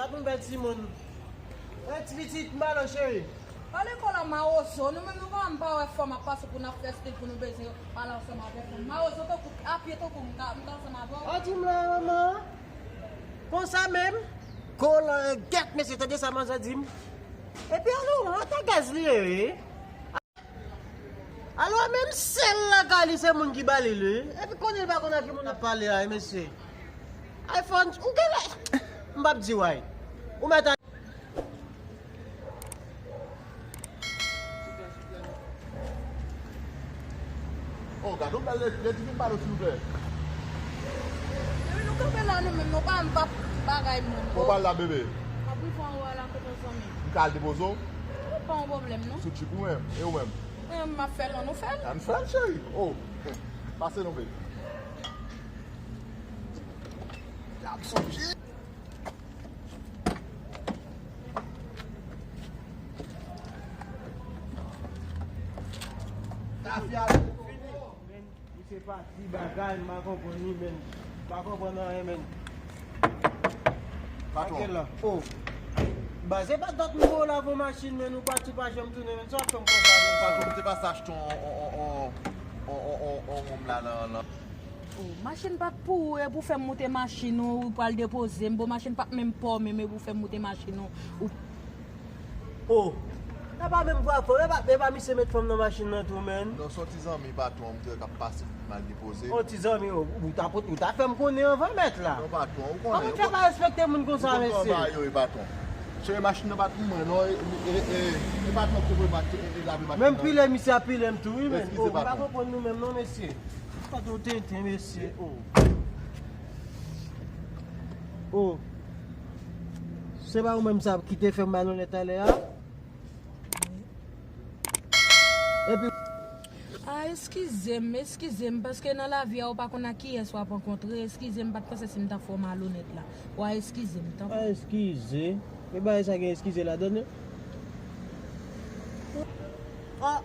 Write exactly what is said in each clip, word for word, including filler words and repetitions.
Sa pou m fè timoun. Hey, ti pitit, m ba nou, cheri. Pale kòlè mawozo, nou menm nou pa, m pa wè fòm ap pase pou n ap fè stil pou nou bezwen pale ansanm avèk moun. Mawozo tankou apye tankou m ka, m ka ansanm avè w. Ou di m la, manman? Konsa menm? Kòlè, gèt mesye, tande sa manzè di m. Epi alo, ata gaz li ye, wi. Alò, menm sèl lakay li, se moun ki ba li l, wi. Epi konnen l pa konn ak ki moun l ap pale a, wi, mesye. iPhone, ou genlè. M p ap di w, ay. Ou mèt a. Oh, gade yon bèl lèd, lèd, vin ba nou, silvouplè. Epi nou kanpe la, nou menm, nou pa, m p ap bagay moun. Ou pral la, bebe? M ap rive anwo a la, kote zanmi. M ka al depoze w? Ou pa yon pwoblèm, non. Sou tchip ou menm, e ou menm? Mwen, m ap fè l, an nou fè l. Ann fè l, cheri. Oh, pase non, baby. Gad son pye. Tafya. Men, misye pati bagay, m pa konprann li, men. M pa konprann anyen, men. Patwon. Anke la. Oh. Baz, e pa dat m voye w lave yon machin, men ou pati, ou pa janm tounen, men. Sa w ap fè m konsa, men? Patwon, m te pase achte yon, yon, yon, yon, yon, yon, yon wonm la nan, nan. Oh, machin pa t pou ou, e pou fè m moute machin ou, ou pral depoze m. Bon, machin pa t menm pa w menm, e pou fè m moute machin ou, ou Oh, sa pa menm vwa fò, e pa, e pa misye met fanm nan machin nan tou, menn. Non, se yon ti zanmi patwon m te wè k ap pase pou m al depoze. Oh, ti zanmi, oh, ou ta pot, ou ta fè m konnen anvan, mèt la. Non, patwon, ou konnen. Kòman fè pa respekte moun konsa, mesye? Ou konn kòman yo ye, patwon. Cheri, machin nan pa t pou mwen, non, e, e, e, e patwon ki voye machin, e, e, lave machin nan. Menm pile, misye ap pile m tou, wi, menn. Eskize, patwon. Oh, ou pa konprann nou menm, non, mesye. Patwon tenten, mesye, oh. Oh. Se pa ou menm sa ki te fè m malonèt talè a? Epi. Ah, eskize m, eskize m, paske nan lavi a ou pa konn ak kiyès w ap rankontre. Eskize m, m pa t panse si m t ap fè w malonèt la. W a eskize m, tanpri. Ah, eskize. Men bagay sa gen eskize ladann, non? Ah,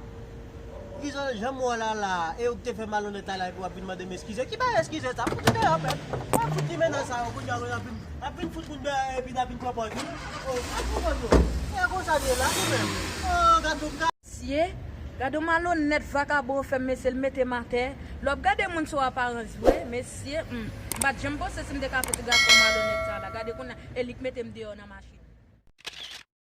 Gizon, jan m wè w la la, e ou ki te fè malonèt la la, epi w ap vin mande m eskize. Ki bagay eskize sa? Fout li deyò, menn. Ou ap fout li mennen sa yo, kounye a, w ap vin, ap vin fout moun deyò, epi n ap vin pran pòz. Oh, ap pran pòz yo. Se konsa li ye la, li menm. Oh, gad yon ka. Mesye, gad yon malonèt vakabon fè m, mesye, l mete m atè. Lè w ap gade moun sou aparans vre, mesye, hmm, m pa t janm panse si m te ka fè ti gason malonèt sa la. Gade kounye a, e li k mete m deyò nan machin.